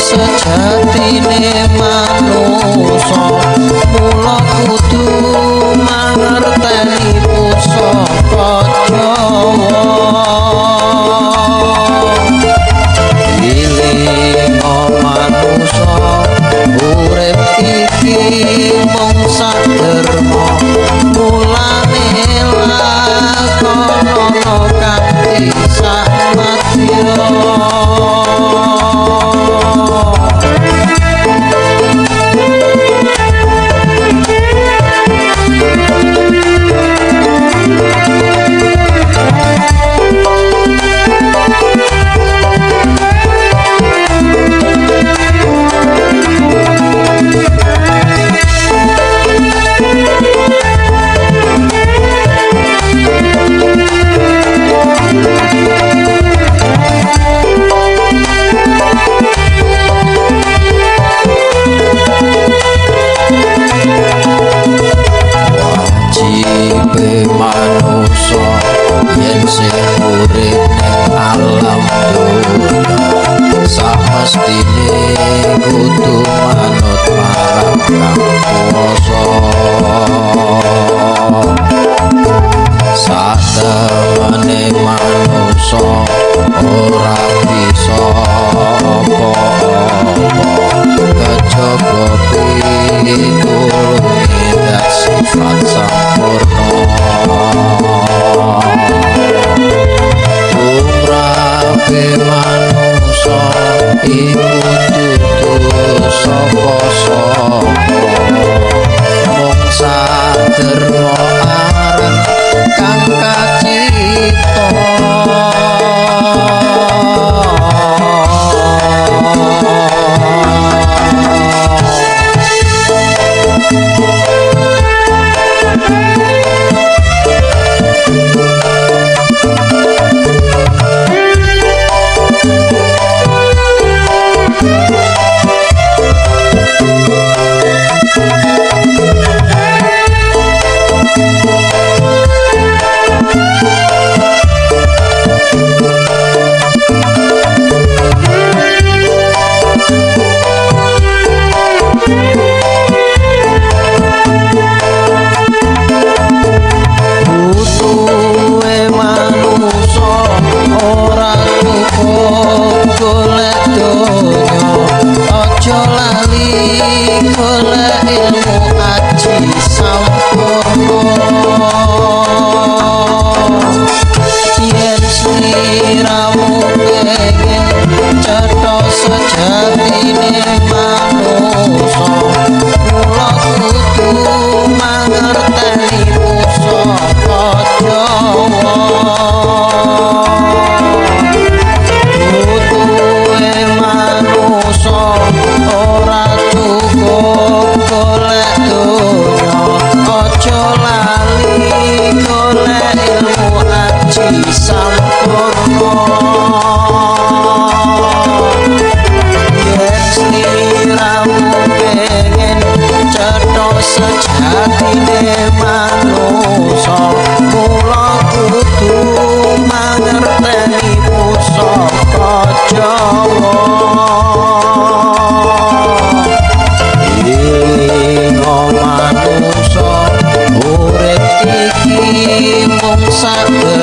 Sejatine manungsa mula kudu mangerteni pusaka Jawa. Ilinga manungsa urip iki mung saderma, mulane lakonono kanthi samadya. Manusa yen sing urip ning alam donya samestine kudu manut marang Kang Kuwasa. Satemene manungsa ora bisa apa-apa kejaba pitulunge dat sifat sampurna. Tumrape manungsa iku dudu sapa-sapa, mung saderma aran kang kacipta. suci sampurna. Yen sliramu pengen cetha sejatine manungsa, mula kudu mangerteni pusaka Jawa. Elinga manungsa, urip iki mung sabentar.